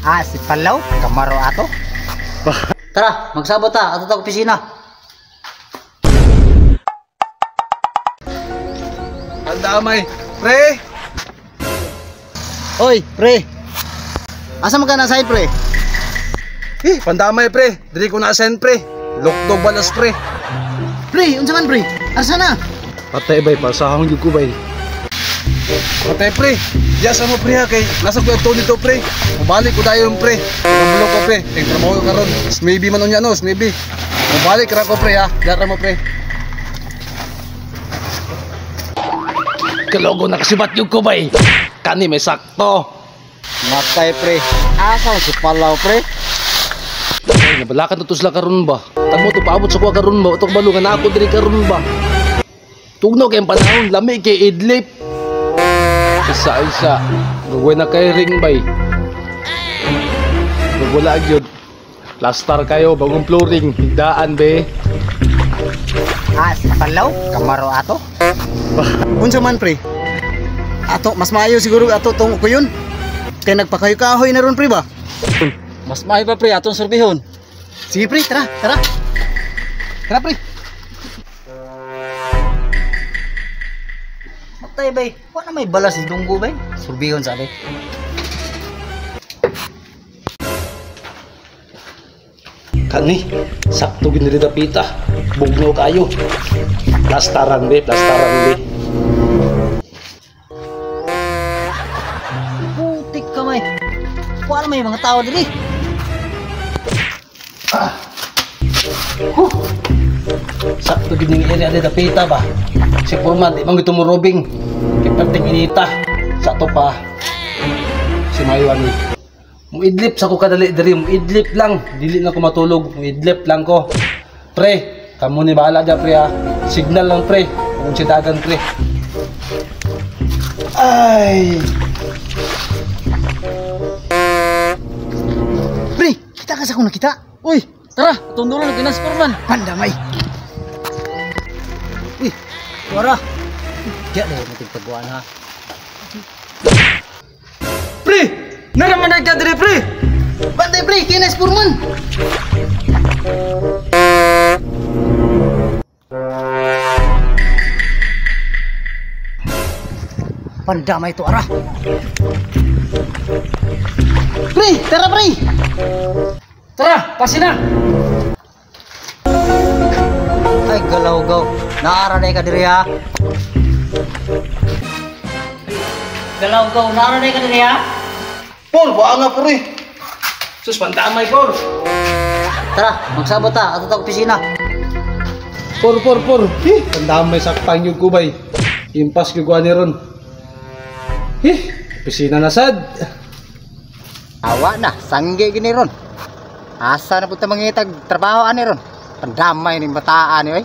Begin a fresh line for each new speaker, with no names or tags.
Ah, si Palaw, kamaro ato.
Tara, magsabot ta ato ta opisina.
Pandamay, pre.
Oy, pre. Asa man ka na side, pre?
Eh, pandamay pre. Diri ko na send pre. Lukto balas pre.
Pre, unsa man pre? Asa na?
Patay bay, pasahong gyud ko bay. Patay pre. Diya sa mo pre ha kay nasa ko ato nito pre. Mobalik ko dayon pre. Nabulok ko pre. Kay trabaho ko karon. Maybe man unya no, maybe. Mobalik ra ko pre ha. Diya ra mo pre.
Kalogo nakasibat yung ko bay. Kani may sakto.
Matay pre. Asa si Palaw pre?
Ay, nabalakan to sila karon ba? Tagmo to paabot sa kuha karon ba? Utok balo nga na ako diri karon ba? Tugnaw kay panahon, lami kay idlip. Isa-isa. Gawin na kay ring bay. Wala gyud. Plaster kayo, bagong flooring, higdaan be.
Ah, si Palaw, kamaro ato.
Unsa man pre? Ato mas maayo siguro ato tong kuyon. Kay nagpakayo-kahoy na ron pre ba?
Mas maayo pa pre atong surbihon.
Sige pre, tara, tara. Tara pre.
Matay bay, wala may balas si Dunggo bay. Surbihon sabi.
Kani, sakto gid diri dapita. Bugnaw kayo. Plastaran be, plastaran be.
Putik ka may. Wala may mga tao diri.
Huh. Sakto gid ning area diri dapita ba. Si Purman di man gyud tumurubing. Kay perting inita. Sakto pa. Si Mayo ani. Muidlip sa ko kadali diri, muidlip lang. Dili na ko matulog, muidlip lang ko. Pre, kamo ni bahala dya pre ha. Signal lang pre, kung si dagan pre. Ay.
Pre, kita ka sa akong nakita.
Uy, tara, atong dulo na kinas Purman.
Pandamay.
Uy, wara. Diya na mo tigtaguan ha.
Pre, naraman na ka diri pre.
Bantay pre, kinas Purman.
Pandamay to ara.
Pre, tara pre.
Tara, pasina.
Ay galaw gaw. Naara na ka diri ha. Galaw gaw, naara na ka diri ha.
Por, buha nga pre.
Sus, pandamay por.
Tara, magsabot ta ato ta opisina.
Por, por, por. Eh, pandamay saktan yung kubay. Impas gyud ni ron. Eh, opisina na sad.
Awa na, sangge gini ron. Asa na punta mangitag trabaho ani ron. Pandamay ning bataan ni oy.